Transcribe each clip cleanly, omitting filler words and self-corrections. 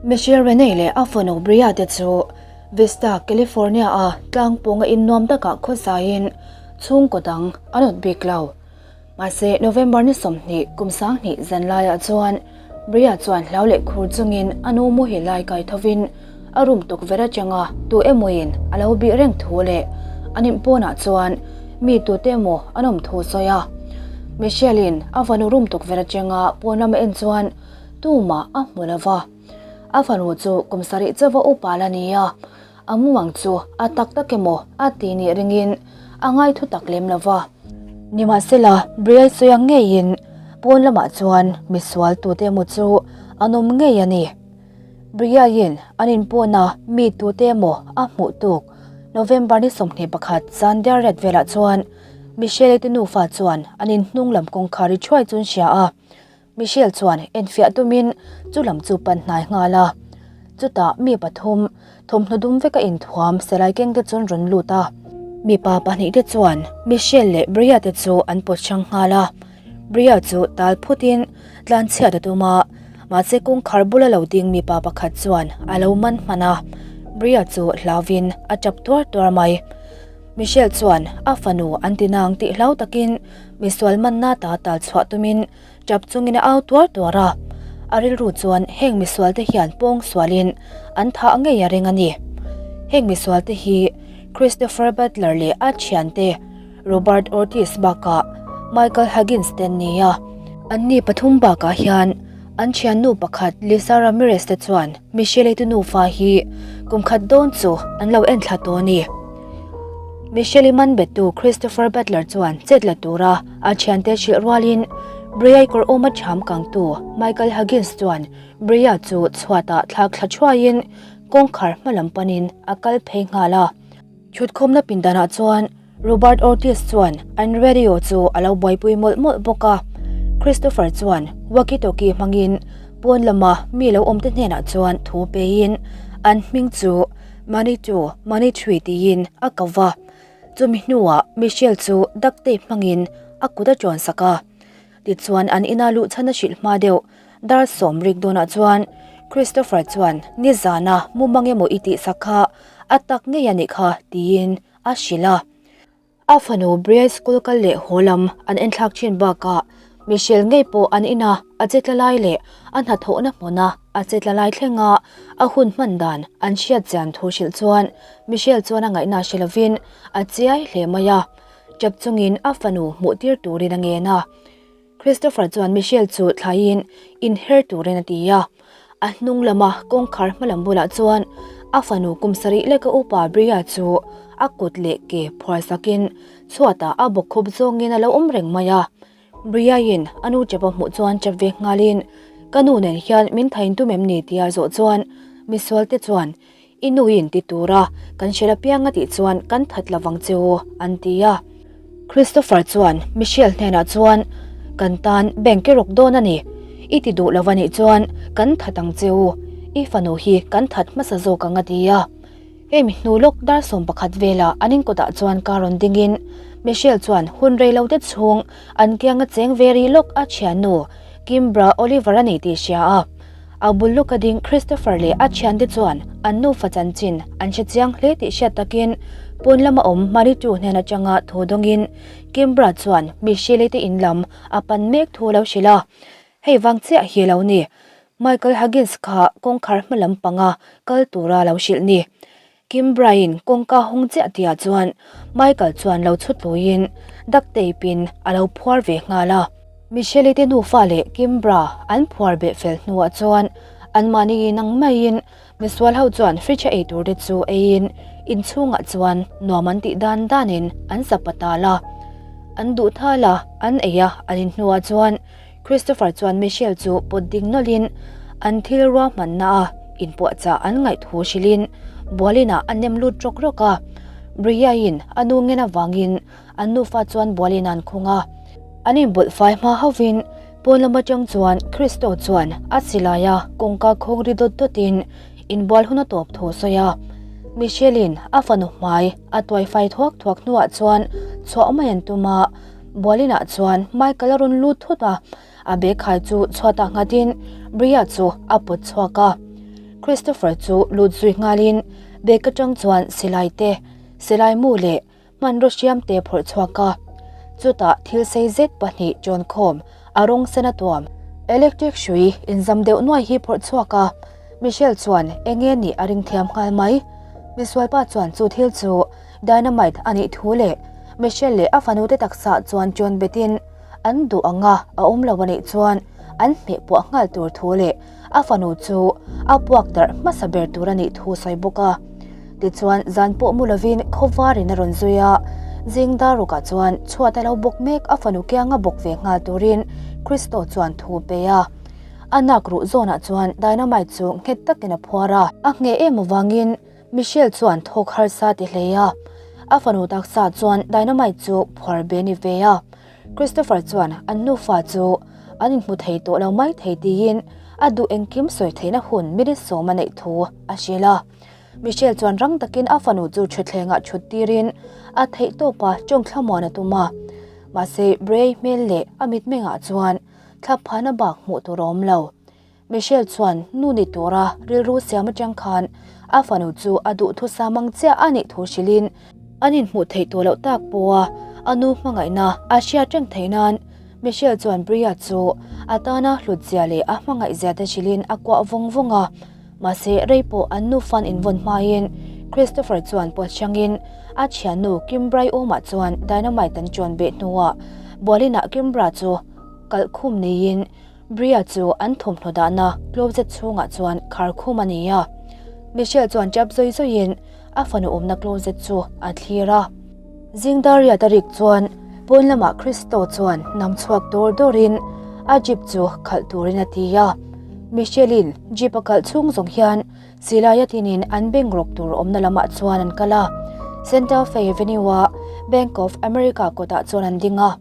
Michelle Renee leh a fanu Bria te chu Vista, California-a tlangpawnga in nuam takah khawsaiin chhungkaw dang an awt bik lo. Mahse, November ni 20 kum 2000 zan laiah chuan Bria chuan hlau leh khur chungin a nu muhil lai kai thovin a room tukverh atanga tu emawin a lo bih reng thu leh an inpawnah chuan mi tute emaw an awm thu sawi a. Michelle-in a fanu room tukverh atanga pawn lama en chuan tumah a hmu lo va. A fanu chu kum sarih chauha upa la ni a, a mumang chu a tak tak emaw a ti nih ringin a ngai thu tak lem lo va. Nimahsela, Briai sawi ang ngeiin pawn lamah chuan misual tute emaw chu an awm ngei a ni. Briaiin an inpawna mi tute emaw a hmuh tuk November ni 21 zan diarriat velah chuan Michelle te nufa chuan an inhnung lam kawngkhar ri thuai chu an hria a. Michelle chuan enfiah tumin chu lam chu pan hnai nghal a. Chutah mi pathum thawmhnaw dum veka inthuam silai keng te chuan rawn lut a. Mipa pahnih te chuan Michelle leh Bria te chu an pawt hrang nghal a. Bria chu tal phutin tlan chhiat a tum a, mahse kawngkhar bula lo ding mipa pakhat chuan a lo man hman a. Bria chu hlauvin a tap tuar tuar mai. Michelle chuan a fanu an ti nang tih hlau takin misual manna ta tal chhuah tumin Tap chungin a au tuar tuar a, a rilru chuan heng misualte hian pawng sualin an thah ngei a ring a ni. Heng misualte hi Christopher Butler leh a thiante Robert Ortiz bakah Michael Huggins te an ni a. Anni pathum bakah hian an thiannu pakhat Lisa Ramirez te chuan Michelle te nufa hi kum khat dawn chu an lo enthla tawh a ni. Michelle-i man bettu Christopher Butler chuan chet la tura a thiante hrilh rualin Bria-i kawr awma ṭham kangtu Michael Huggins chuan Bria chu chhuatah thlak thla thuaiin kawngkhar hma lam panin a kal phei nghal a. Chhutkhawmna pindanah chuan Robert Ortiz chuan an radio chu a lo buaipui mawlh mawlh bawk a. Christopher chuan walkie-talkie hmangin pawn lama mi lo awmte hnenah chuan thu pein an hming chu Money chu money tree tiin a ko va, chumi hnuah Michelle chu duct tape hmangin a kut a ṭawn sak a. Tichuan an ina luh chhan a hrilh hma deuh dar sawm rik dawnah chuan Christopher chuan nizana mumang emaw i tih sak kha a tak ngei a nih kha tiin a hrilh a. A fanu Bria school kal leh haw lam an enthlak thin bakah Michelle ngei pawh an ina a che tla lai leh a hnathawhna hmuna a che tla lai thlenga a hun hman dan an hriat chian thu hrilh chuan Michelle chuan a ngaihna hre lovin a chiai hle mai a, tap chungin a fanu hmuh tir turin a ngen a. Christopher chuan Michelle chu thlaiin inher turin a ti a, a hnung lama kawngkhar hmalam bulah chuan a fanu kum sarih leka upa Bria chu a kut leh ke phuar sakin chhuatah a bawkkhup zawngin a lo awm reng mai a. Bria-in a nu chap a hmuh chuan chap ve nghalin, Ka nu nen hian min thain tum em ni? tia zawh chuan misualte chuan, I nuin ti tura kan hrilh apiang a tih chuan kan that lovang che u, an ti a. Christopher chuan Michelle hnenah chuan, Kan tan bank i rawk dawn a ni. I ti duh lo a nih chuan kan that ang che u. I fanu hi kan that hmasa zawk ang a ti a. Hemi hnu lawk dar 11 velah an inkawtah chuan car rawn dingin Michelle chuan hun rei lo te chhung an kianga cheng ve rih lawk a thiannu Kimbra Oliver a ni tih hria a. A bul lawka ding Christopher leh a thiante chuan an nufa chanchin an hre chiang hle tih hriat takin pawn lama awm Manitou hnen atanga thu dawngin Kimbra chuan Michelle te in lam a pan mek thu a lo hrilh a. Hei vang chiah hi lo ni. Michael Huggins kha kawngkhar hma lam panga kal tura lo hrilh ni. Kimbrain kawngka hawng chiah tihah chuan Michael chuan lo chhut luiin duct tape in a lo phuar ve nghal a. Michelle te nufa leh Kimbra an phuar beh fel hnuah chuan anmahni in ang maiin misual ho chuan fridge a ei tur te chu eiin inchhungah chuan nuam an tih dan danin an zapa tal a. An duh thal a, an ei a, an in hnuah chuan Christopher chuan Michelle chu pawt ding nawlhin an thil ruahmanna a inpuahchah an ngaih thu hrilhin bualinah a nem lut rawk rawk a. Bria-in a nu ngen avangin an nufa chuan bualin an khung a. An inbawlh fai hma hovin pawn lam atang chuan Christo chuan a silai a kawngka khawng ri dawt dawtin inbual hun a tawp thu a sawi a. Michelle-in a fanu hmai a tuai fai thuak thuak hnuah chuan chhuah mai an tum a. Bualinah chuan Michael a rawn lut thut a, a bag khai chu chhuatah nghatin Bria chu a pawt chhuak a. Christopher chu lut zui nghalin bag atang chuan silai te, silai mu leh hmanraw hriam te phawrh chhuak a. Chutah thil sei zet pahnih chawn khawm a rawng sen a tuam. Electric hrui inzam deuh nuai hi phawrh chhuak a, Michelle chuan enge nih a ring thiam nghal mai. Misualpa chuan chu thil chu dynamite a nih thu leh Michelle leh a fanute taksa chuan chawn betin an duh anga a awm lo a nih chuan an hmeh puah nghal tur thu leh a fanu chu a puak darh hmasa ber tur a nih thu sawi bawk a. Tichuan zan pawh mu lovin khawvarin a rawn zui a, zing dar rukah chuan chhuat a lo bawk mek a fanu kianga bawk ve nghal turin Christo chuan thu pe a. A nak ruh zawnah chuan dynamite chu nghet takin a phuar a. A ngheh em avangin Michelle chuan thawk harsa ti hlei a. A fanu taksa chuan dynamite chu phuar be ni ve a. Christopher chuan an nufa chu an inhmu thei tawh lo mai thei tiin a duh engkim sawi theihna hun minute sawm a neih thu a hrilh a. Michelle chuan rang takin a fanu chu thutthlengah thut tirin a theih tawpa tawng thlamuan a tum a. Mahse Bray hmel leh a mitmengah chuan thlapphana bak hmuh tur a awm lo. Michelle chuan nu ni tura rilru siam atang khan a fanu chu a duhthusa mang chiah a nih thu hrilhin an inhmuh theih tawh loh tak pawha a nu hmangaihna a hriat reng theih nan Michelle chuan Bria chu a tana hlutzia leh a hmangaihzia te hrilhin a kuah vawng vawng a. Mahse rei pawh an nufa'n invawn hmain Christopher chuan pawt hrangin a thiannu Kimbrai awmah chuan dynamite an chawn beh hnuah Bualinah Kimbra chu kalh khum niin Bria chu an thawmhnaw dahna closet chhungah chuan khar khum a ni a. Michelle chuan tap zawi zawiin a fanu awmna closet chu a thlir a. Zingdaria Tarik chuan pawn lamah Christo chuan nam chhuak dawr dawrin a jeep chu khalh turin a ti a. Michelle-in jeep a khalh chhung zawng hian Silaia tinin an bank rawk tur awmna lamah chuan an kal a. Santa Fe Avenue-a Bank of America kawtah chuan an ding a.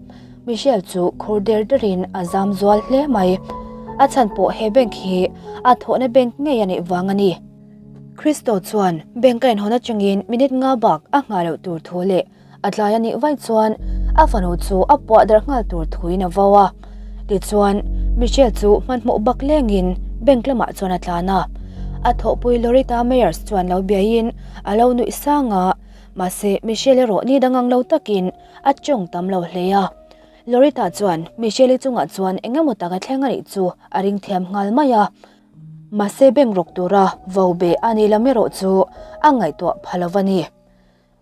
Michelle chu khur der derin a zam zual hle mai. A chhan pawh he bank hi a thawhna bank ngei a nih vang a ni. Christo chuan bank a inhawn atangin minute nga bak a nghah loh tur thu leh A tlai a nih vaih chuan a fanu chu a puah darh nghal tur thuin a vo a. Tichuan, Michelle chu hmanhmawh bak lengin bank lamah chuan a tlan a. A thawhpui Loretta Meyers chuan lo biaiin a lo nuih sang a, mahse Michelle erawh ni dang ang lo takin a tawng tam lo hle a. Loretta chuan Michelle-i chungah chuan eng emaw tak a thleng a nih chu a ring thiam nghal mai a. Mahse bank rawk tura vo beh a ni lam erawh chu a ngaihtuah pha lo va ni.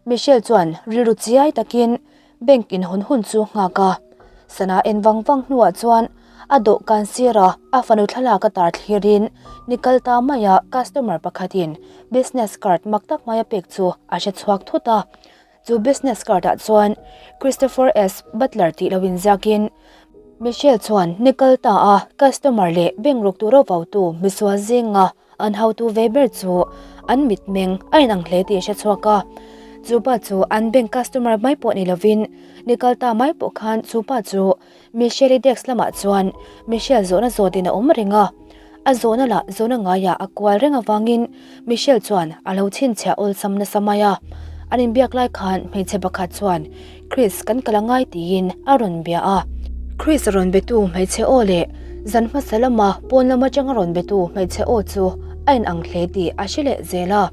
Michelle chuan rilru chiai takin bank in hawn hun chu nghak a, sana en vang vang hnuah chuan a dawhkan sira a fanu thlalak a tar thlirin ni kal ta maia customer pakhatin business card mak tak maia pek chu a hre chhuak thut a. Chu business card ah chuan Christopher S. Butler tih lo inziakin Michelle chuan ni kal ta a customer leh bank ruk tura vautu misual zinga An hotu ve ber chu an mitmeng a inang hle tih a hre chhuak a. Chu pa chu an bank customer mai pawh ni lovin ni kal ta mai pawh khan chu pa chu Michelle-i desk lamah chuan Michelle zawhna zawtin a awm reng a. A zawhna lah zawhna ngaiah a kual reng avangin Michelle chuan a lo chhinchhiah awlsam nasa mai a. An inbiak lai khan hmeichhe pakhat chuan Chris kan kal angai tiin a rawn bia a. Chris a rawn betu hmeichhe aw leh zan hmasa lama pawn lam atanga rawn betu hmeichhe aw chu a inang hle tih a hre leh zel a.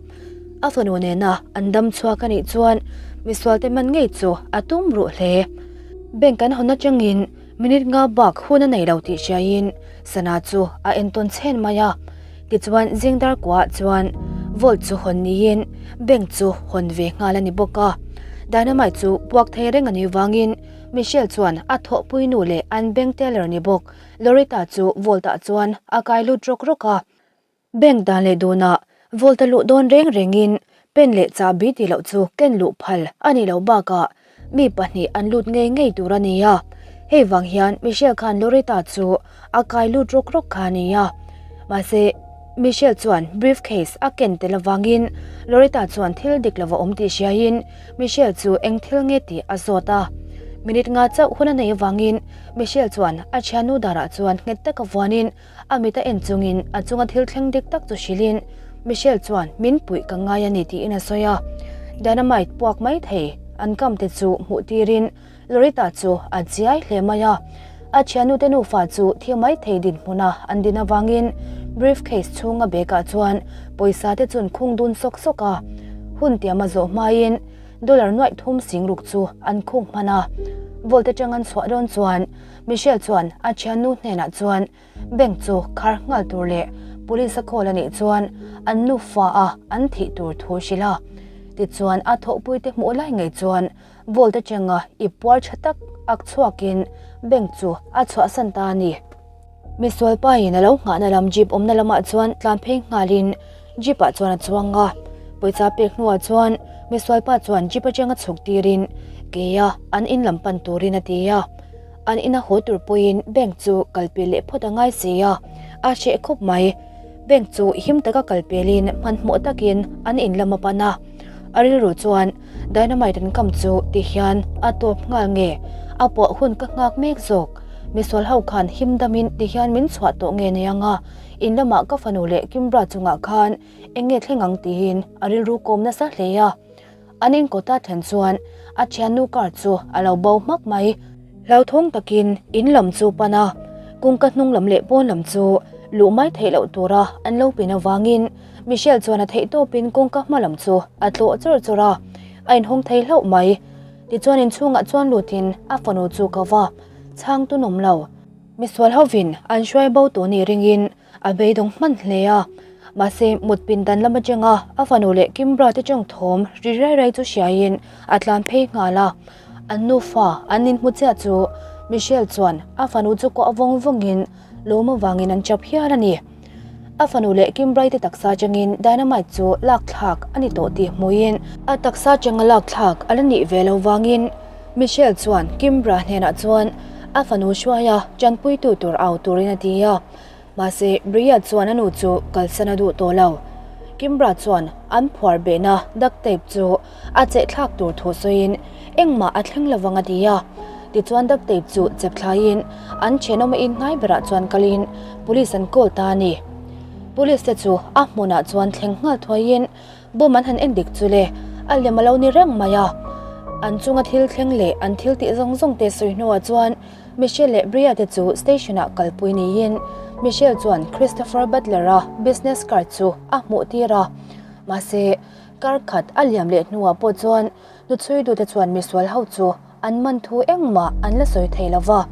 A fanu nena an dam chhuak a nih chuan misualte man ngei chu a tum ruh hle. Bank an hawn atangin minute nga bak hun a nei lo tih hriaiin sana chu a entawn chhen mai a. Tichuan zingdar kuah chuan vault chu hawn niin bank chu hawn ve nghal a ni bawk a. Dynamite chu puak thei reng a nih vangin Michelle chuan a thawhpui nu leh an bank teller ni bawk Loretta chu vault ah chuan a kai lut rawk rawk a. Bank dan leh dunah vault a luh dawn reng rengin pen leh chahbi tih loh chu ken luh phal a nih loh bakah Mi pahnih an lut ngei ngei tur a ni a, hei vang hian Michelle khan Loretta chu a kai lut rawk rawk kha a ni a. Mahse, Michelle chuan briefcase a ken tel avangin Loretta chuan thil dik lo a awm tih hriaiin Michelle chu eng thil nge tih a zawt a. Minute nga chauh hun a nei avangin Michelle chuan a thiannu darah chuan nghet taka vuanin A mit a en chungin a chunga thil thleng dik tak chu hrilhin Michelle chuan min puih ka ngai a ni tiin a sawi a. Dynamite puak mai thei an kam te chu hmuh tirin Loretta chu a chiai hle mai a. A thiannute nufa chu thi mai thei dinhmuna an din avangin Briefcase chhunga bag ah chuan pawisa te chun khung dun sawk sawk a, hun tiam a zawh hmain dollar nuaih thum sing ruk chu an khung hman a. Vault atang an chhuah dawn chuan Michelle chuan a thiannu hnenah chuan bank chu khar nghal tur leh police a call a nih chuan an nufa a an thih tur thu hrilh a. Tichuan a thawhpui te hmuh lai ngei chuan Vault atanga i puar tha tak ak chhuakin bank chu a chhuahsan ta a ni. Misual pain a lo nghahna lam jeep awmna lamah chuan tlan phei nghalin jeep ah chuan a chuang a, pawisa pek hnuah chuan misual pa chuan jeep atanga chhuk tirin keia an in lam pan turin a ti a, an ina haw tur pawhin bank chu kal pel leh phawt a ngai si a, a hreh khawp mai. Bank chu him taka kal pelin hmanhmawh takin an in lam a pan a, a rilru chuan Dynamite an kam chu ti hian a tawp nghal nge? A puah hun ka nghak mek zawk. Misual ho khan him damin ti hian min chhuah tawh nge nei anga, in lamah ka fanu leh Kimbra chungah khan eng nge thleng ang tiin a rilru kawm nasa hle a. An inkawta thlen chuan a thiannu car chu a lo bo hmak mai. Hlauthawng takin in lam chu pan a, kawngka hnung lam leh pawn lam chu luh mai theih loh tura an lo pin avangin Michelle chuan a theih tawpin kawngka hma lam chu a tlawh chawrh chawrh a, a inhawng thei hlauh mai. Tichuan inchhungah chuan lutin a fanu chu ka va chhang tunawm lo. Misual hovin an hruai bo tawh ni ringin a beidawng hman hle a, mahse mut pindan lam atanga a fanu leh Kimbra te chawng thawm ri rai rai chu hriaiin a tlan phei nghal a. An nufa an inhmu chiah chu Michelle chuan a fanu chu kuah vawng vawngin lawm avangin an chap hial a ni. A fanu leh Kimbra te taksa atangin dynamite chu lak thlak a ni tawh tih hmuhin a taksa atanga lak thlak a la nih ve lo vangin Michelle chuan Kimbra hnenah chuan a fanu hruaia tanpuitu tur au turin a ti a. Mahse, Bria chuan a nu chu kalsan a duh tawh lo. Kimbra chuan an phuar behna duct tape chu a cheh thlak tur thu sawiin engmah a thleng lovang a ti a. Tichuan duct tape chu chep thlaiin an thenawm a inhnai berah chuan kalin police an call ta a ni. Police te chu a hmunah chuan thleng nghal thuaiin Bomb an han en dik chu le, a lem a lo ni reng mai a. An chunga thil thleng leh an thil tih zawng zawng te sawi hnuah chuan Michelle leh Bria te chu station ah kalpui niin Michelle chuan Christopher Butler-a business card chu a hmuh tir a. Mahse, kar khat a liam leh hnuah pawh chuan Hnuchhuitu te chuan misual ho chu an man thu engmah an la sawi thei lo va.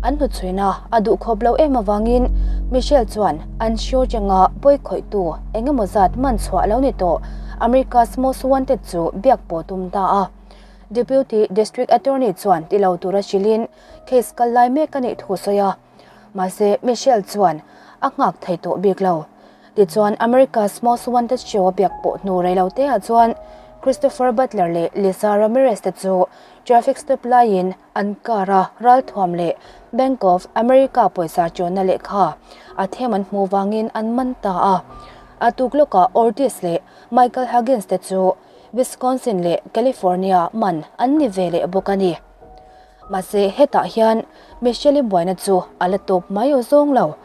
An hnuchhuina a duh khawp lo em avangin Michelle chuan an show changa pawi khawihtu eng emaw zat man chhuah lo ni tawh America's Most Wanted chu biak pawh tum ta a. Deputy District Attorney chuan ti lo tura hrilhin case kal lai mek a nih thu sawi a. Mahse Michelle chuan a nghak thei tawh bik lo. Tichuan America's Most Wanted show a biak pawh hnu rei lo te ah chuan Christopher Butler leh Lisa Ramirez te chu traffic stop laiin an car a ralthuam leh Bank of America pawisa chawnna lehkha a them an hmuh vangin an man ta a. A tuk lawkah Ortiz leh Michael Huggins te chu Wisconsin leh California man an ni ve leh bawk a ni. Mahse hetah hian Michelle-i buaina chu a la tawp mai aw zawng lo.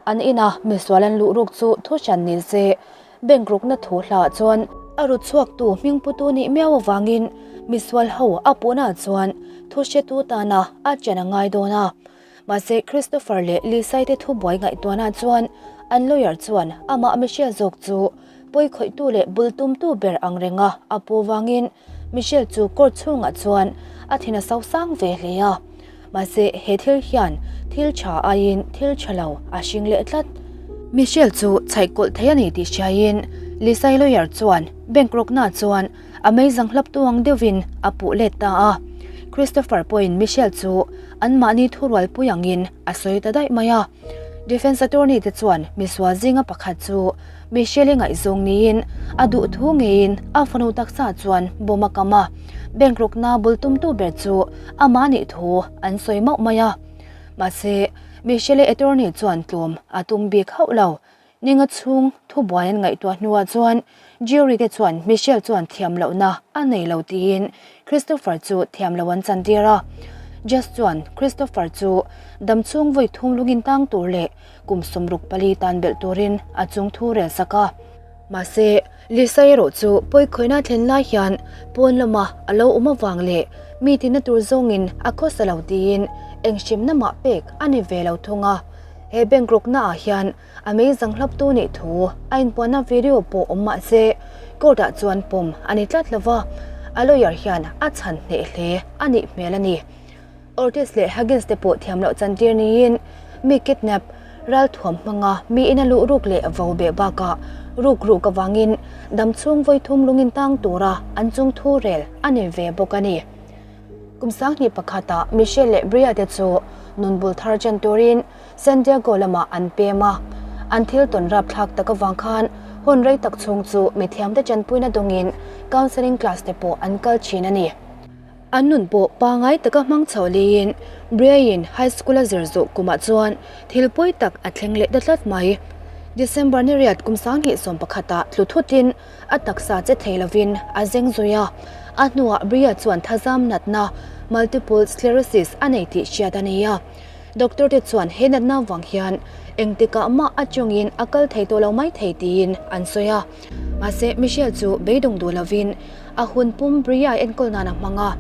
An ina misual an luh ruk chu thu hran ni se, bank rukna thu hlaah chuan a ru chhuaktu hming putu nih miau avangin misual ho a puhnaah chuan thu hretu tana a chen a ngai dawn a. Mahse Christopher leh Lisa-i te thubuai ngaihtuahnaah chuan an lawyer chuan amah Michelle zawk chu pawi khawihtu leh bul tumtu ber ang renga a pu vangin Michelle chu court chhungah chuan a thin a so sang ve hle a. Mahse he thil hian thil tha aiin thil tha lo a hring leh tlat. Michelle chu chhaih kawlh thei a ni tih hriaiin Lisa-i lawyer chuan bank rawkna chuan a meizang hlap tu ang deuhin a puh let ta a. Christopher pawhin Michelle chu anmahni thurualpui angin a sawi ta daih mai a. Defence attorney te chuan misual zinga pakhat chu Michelle-i ngaihzawng niin a duh thu ngeiin a fanu taksa chuan bomb a kam a, bank rawkna bul tumtu ber chu amah nih thu an sawi mauh mai a. Mahse, Michelle-i attorney chuan tlawm a tum bik hauh lo. Ninga chhung thubuai an ngaihtuah hnuah chuan jury te chuan Michelle chuan thiam lohna a nei lo tiin Christopher chu thiam lo an chantir a. Judge chuan Christopher chu damchhung vawi thum lungin tang tur leh kum 64 tan belh turin a chung thu rel sak a. Mahse, Lisa erawh chu pawikhawihna thlen lai hian pawn lama a lo awm avang leh mi tina tur zawngin a khawsa lo tiin eng hrimna mah pek a ni ve lo thung a. He bank rawkna ah hian a meizang hlaptu nih thu a inpuanna video pawh awm mah se court ah chuan pawm a ni tlat lova, a lawyer hian a chhan hneh hle a nih hmel a ni. Ortiz leh Huggins te pawh thiam loh chantir niin mi kidnap, ralthuam hmanga mi ina luh ruk leh vo beh bakah ruk ruk avangin damchhung vawithum lungin tang tura an chung thu rel a ni ve bawk a ni. Kum 2001 ah Michelle leh Bria te chu nun bul thar chen turin San Diego lamah an pem a, an thil tawn rapthlak tak avang khan hun rei tak chhung chu mithiamte chanpuina dawngin counselling class te pawh an kal thin a ni. An nun pawh pangai taka hmang chho liin Bria-in high school a zir zawh kumah chuan thil pawi tak a thleng leh ta tlat mai. December ni riat kum 2011 ah tlu thutin A taksa che thei lovin a zeng zui a, a hnuah Bria chuan thazam natna, multiple sclerosis, a nei tih hriat a ni a. Doctor te chuan he natna vang hian engtikah mah a chungin a kal thei tawh lo mai thei tiin an sawi a. Mahse, Michelle chu beidawng duh lovin a hun pum Bria enkawl nan a hmang a.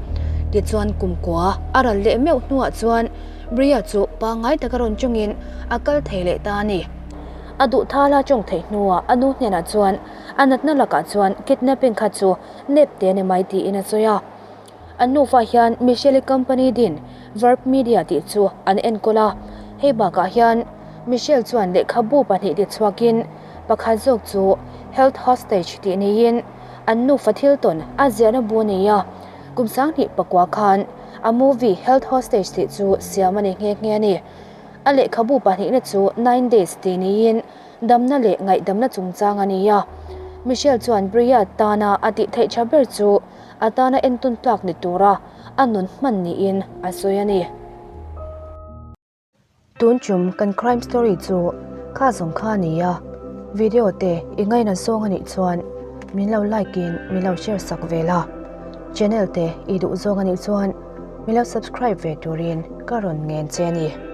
Tichuan kumkua a ral leh meuh hnuah chuan Bria chu pangngai taka rawn chungin a kal thei leh ta a ni. A duh thala tawng theih hnuah a nu hnenah chuan a natna lakah chuan kidnapping kha chu nep te a ni mai tiin a sawi a. An nufa hian Michelle-i company din Verb Media tih chu an enkawl a, hei bakah hian Michelle chuan lehkhabu pahnih ti chhuakin pakhat zawk chu Health Hostage tih niin an nufa thil tawn a ziahna bu a nei a, kum 2009 khan a movie Health Hostage tih chu siam a ni nghe nghe a ni. A lehkhabu pahnihna chu Nine Days tih niin damna leh ngaihdamna chungchang a ni a. Michelle chuan Bria tana a tih theih tha ber chu a tana entawn tlak ni tura a nun hman niin a sawi a ni. Tun tum kan crime story chu kha zawng kha a ni a, video te i ngaina zawng a nih chuan min lo like in min lo share sak ve la, channel te i duh zawng a nih chuan min lo subscribe ve turin ka rawn ngen che a ni.